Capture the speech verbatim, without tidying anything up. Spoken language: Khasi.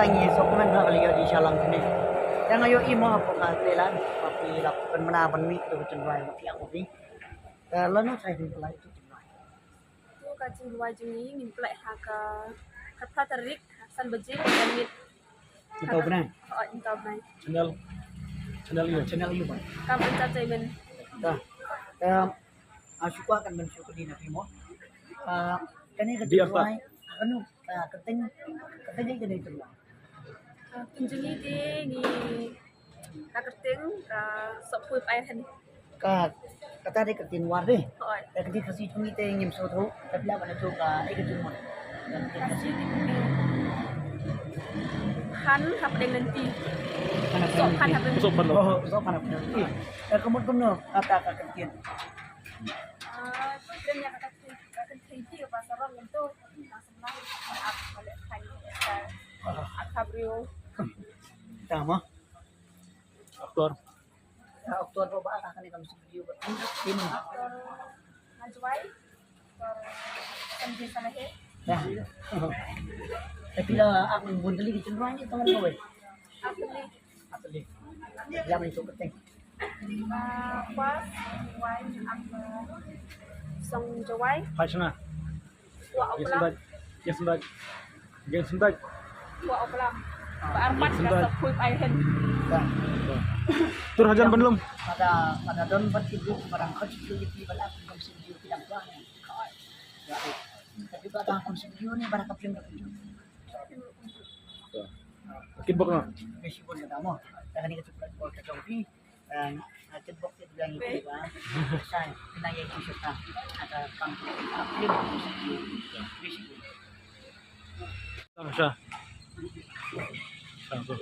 Ngi sngewkmen ba ka liang di sha lang kane. Te nga ïohi mo hapoh ka Thailand ba phi la pynbna ban mih ïa ka jingrwai ba phi ïa ka phi. Te lano sa phi pynlait ïa ka jingrwai? To ka jingrwai jong ngi ngin pynlait ha ka khatphra tarik, ha san baje ka miet. Mynta u bnai? Oh, mynta u bnai. Channel, channel ïa u. Channel ïa u ba. Kam Entertainment. Te, em, ah, shu kwah kan ban shu kylli na phi mo. Ah, kane ka jingrwai, kano, ah, kyrteng, kyrteng kane ka jingrwai? Ah, kyrteng jong ngi te ngi, ka kyrteng, ah, Sohpui Pairen. Ka, kata dei ka ktien War dei. Hooid. Ka ktien Khasi jong ngi te ngim sngewthuh. Te phi lah ban ïathuh ka, eh, ka jingmut. Ka ktien Khasi. Phan hapdeng lynti. Phan hapdeng lynti. Soh phan hapdeng lynti. Soh phan hapdeng lynti. Oh, soh phan hapdeng lynti. Eh, ka mut kumno kata ka ktien? Ah, tu kren ïa ka ktien, ka ktien Khasi ka ba sarong ngan tu. Nang semlai, ap balik phan. Ah. Ap ka briew. Tama. Aktor. Ah, aktor ba ba ka kane ka music video ba. Tim. Aktor Najwai. Aktor Sanjay Sanahe. Ya. Tapi lah aku pun teli di channel ni teman kau, eh. Aku ni. Aku ni. Yang itu penting. Ah, pas wai aku Song Jawai. Hai sana. Wa Yang Oklam. Sembat. Yang sembat. Yang sembat. Wa Oklam. Ba armat ka Sohpui Pairen. Tur hajan ban lum. Pada, pada don ban ibu, pada khot security, pada aku kam sendiri bilang tuan. Ya, eh. Tapi pada kam sendiri ni, pada kapling kapling. Kitbok na. Bisi pun kata mo. Kani ka chuprat bol ka jong phi. Kitbok te biang ïa ki ba. Sa kena ïa ki serta. Ada kam kapling. Bisi pun. Sa. Sa.